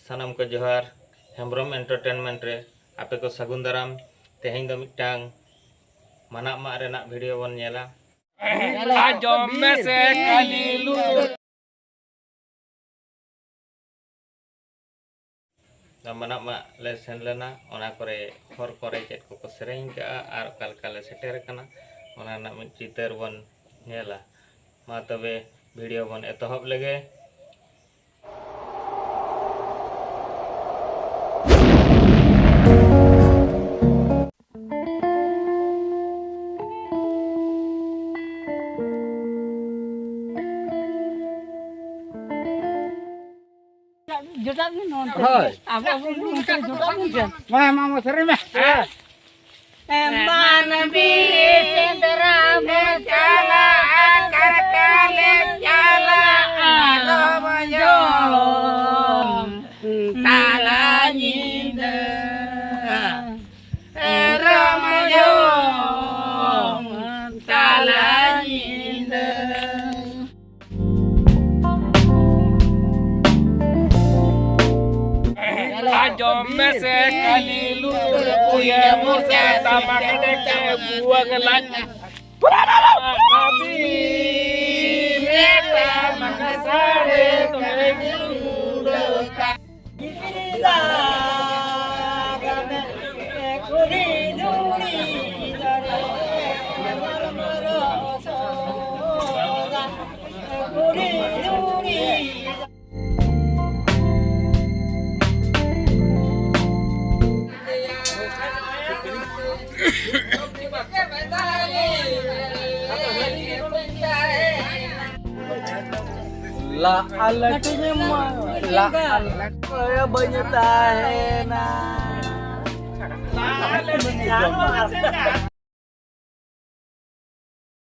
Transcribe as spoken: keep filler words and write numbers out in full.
ᱥᱟᱱᱟᱢ ᱠᱚ ᱡᱚᱦᱟᱨ᱾ ᱦᱮᱢᱵᱨᱚᱢ ᱮᱱᱴᱟᱨᱴᱮᱱᱢᱮᱱᱴ ᱨᱮ ᱟᱯᱮ ᱠᱚ ᱥᱟᱹᱜᱩᱱ ᱫᱟᱨᱟᱢ᱾ ᱛᱮᱦᱮᱧ ᱫᱚ ᱢᱤᱫᱴᱟᱝ ᱢᱟᱱᱟᱜ ᱢᱟᱜ ᱨᱮᱱᱟᱜ ᱵᱷᱤᱰᱤᱭᱳ ᱵᱚᱱ ᱧᱮᱞᱟ᱾ ᱟᱸᱡᱚᱢ ᱢᱮᱥᱮ ᱠᱟᱹᱞᱤ ᱞᱩᱛᱩᱨ᱾ ᱢᱟᱱᱟᱜ ᱢᱟᱜ ᱞᱮ ᱥᱮᱱ ᱞᱮᱱᱟ, ᱚᱱᱟ ᱠᱚᱨᱮ ᱦᱚᱨ ᱠᱚᱨᱮ ᱪᱮᱫ ᱠᱚᱠᱚ ᱥᱮᱨᱮᱧ ᱠᱟᱜᱼᱟ ᱟᱨ ᱚᱠᱟ ᱞᱮᱠᱟ ᱞᱮ ᱥᱮᱴᱮᱨ ᱟᱠᱟᱱᱟ, ᱚᱱᱟ ᱨᱮᱱᱟᱜ ᱢᱤᱫ ᱪᱤᱛᱟᱹᱨ ᱵᱚᱱ ᱧᱮᱞᱟ᱾ ᱢᱟ ᱛᱚᱵᱮ ᱵᱷᱤᱰᱤᱭᱳ ᱵᱚᱱ ᱮᱛᱚᱦᱚᱵ ᱞᱮᱜᱮ᱾ ᱡᱚᱴᱟᱣ ᱢᱮ ᱱᱚᱣᱟ᱾ ᱦᱳᱭ᱾ ᱟᱵᱚ, ᱟᱵᱚ ᱱᱚᱣᱟ ᱡᱚᱴᱟᱣ ᱢᱮ᱾ ᱢᱟ, ᱢᱟ, ᱢᱟ, ᱥᱮᱨᱮᱧ ᱢᱮ᱾ ᱮᱢᱟᱱ ᱵᱤᱨ ᱥᱮᱸᱫᱽᱨᱟ ᱢᱮ ᱪᱟᱞᱟᱜᱼᱟ, ᱠᱟᱨᱠᱟ ᱞᱮ ᱪᱟᱞᱟᱜᱼᱟ, ᱨᱚᱢᱚᱡᱚᱢ ᱛᱟᱞᱟ ᱧᱤᱫᱟᱹ, ᱨᱚᱢᱚᱡᱚᱢ ᱛᱟᱞᱟ ᱧᱤᱫᱟᱹ᱾ ᱟᱸᱡᱚᱢ ᱢᱮᱥᱮ ᱠᱟᱹᱞᱤ ᱞᱩᱛᱩᱨ ᱠᱩᱲᱤᱭᱟᱹ ᱢᱩᱨᱥᱮ ᱴᱟᱢᱟᱠ ᱰᱮᱠᱮ ᱵᱩᱣᱟᱹᱝ ᱞᱟᱡ᱾ ᱱᱟᱵᱤ ᱨᱮ ᱴᱟᱢᱟᱠ ᱥᱟᱰᱮ ᱫᱚᱢᱮ ᱜᱩᱰᱟᱹ᱾ ᱞᱟ ᱟᱞ ᱞᱟ ᱟᱞ ᱵᱟᱹᱧ ᱛᱟᱦᱮᱱᱟ᱾